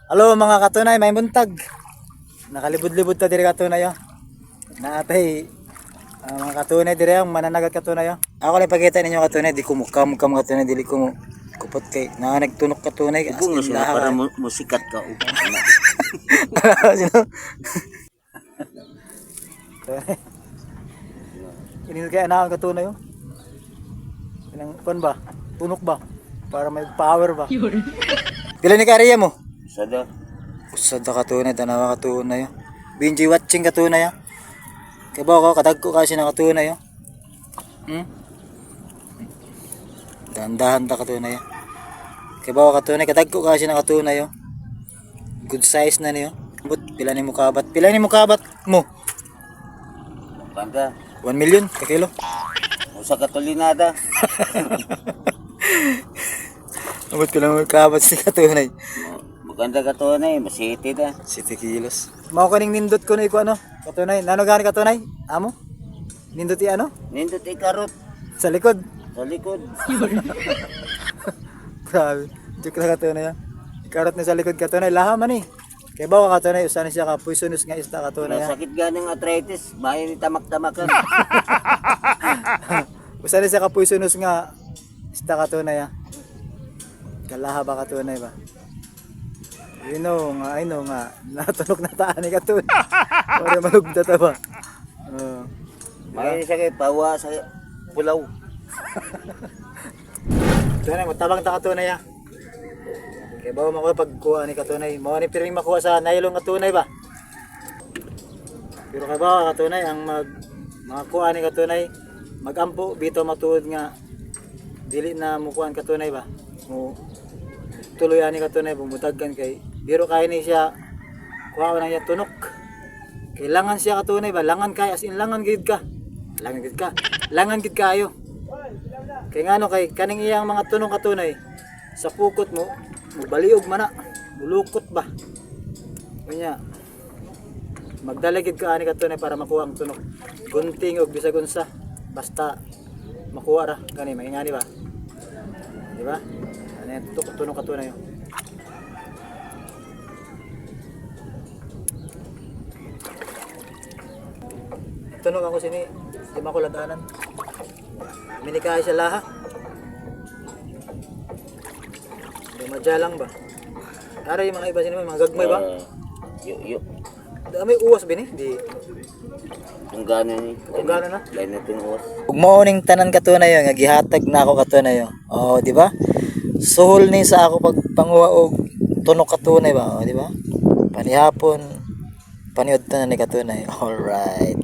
Hello, mga katunay, may buntag. Nakalibod-libod ta diri, katunay, oh. Naatay mga katunay diri ang mananagat, katunay, oh. Ako lang ipakita ninyo, katunay, di ko mukam-kam, katunay, dili ko mo kupot kay na nagtunok, katunay. As Ubong in, sila laha para kayo. musikat ka. Sino? Ini kaya na ang katunay, oh. Inang kon ba? Tunok ba? Para may power ba? Pila ni kariya mo? Sada. Usad na katunay, tanawa, katunay, oh. Binji watching, katunay, oh. Kaya ba ako, katagko kasi na, katunay, oh. Dahan-dahan ta, katunay, oh. Kaya ba ako, katunay, katagko kasi na, katunay, oh. Good size na niyo. But, pila ni mo kabat? Pila ni mo kabat mo? Panda. 1 million, kakilo. Usa ka tulinada. Abot ko lang kabat si katunay. Maganda ka to na eh. Masiti na. 7 kilos. Mao kaning nindot ko na iko ano? Katunay, nano gani, katunay? Amo? Nindot i ano? Nindot ikarot. Sa likod. Sa likod. Grabe. Joke lang, katunay, ah. Ikarot na sa likod, katunay. Laha man eh. Kaya ba ka, katunay, usan siya ka poisonous nga isda, katunay, ah. Masakit ganing arthritis. Bahay ni tamak-tamakan. Usan siya ka poisonous nga isda, katunay, ah. Kalaha ba, katunay ba? You know nga, I know nga, natunok na taan ni katunay. Para malugda ta ba? Oo. Bahay siya kay pawa sa pulaw. Tunay, matabang ta, katunay, ah. Kaya bawa mo ko pagkuha ni katunay. Mao ni pirming makuha sa nylon, katunay ba? Pero kay bawa, katunay, ang mag makakuha ni katunay, magampo bitaw matuod nga dili na mukuan, katunay ba. Mo tuloy ani, katunay, bumutagkan kay biro kay ni siya kuha na niya tunok. Kailangan siya, katunay ba? Langan kay, as in langan gid ka. Langan gid ka. Langan gid kayo. Kay ngano kay kaning iyang mga tunong, katunay, sa pukot mo, mubaliog man na, mulukot ba. Unya magdala gid ka ani, katunay, para makuha ang tunok. Gunting og bisag unsa, basta makuha ra kani maingani ba. Di ba? Ano yan, tunok, katunay, oh. Tunog ako sini, di mo ako laganan. Minikay siya laha. Dumadya lang ba? Ara yung mga iba sini, mga gagmay ba? Yo yo. Dami uwas bini, di. Kung gano'n ni. Kung gano'n na? Lain na itong oras. Ug mao ning tanan, katunay, nga gihatag na ako, katunay. Oh, di ba? Suhol ni sa ako pag panguha og tunok, katunay ba, oh, di ba? Panihapon paniud tanan ni katunay. All right.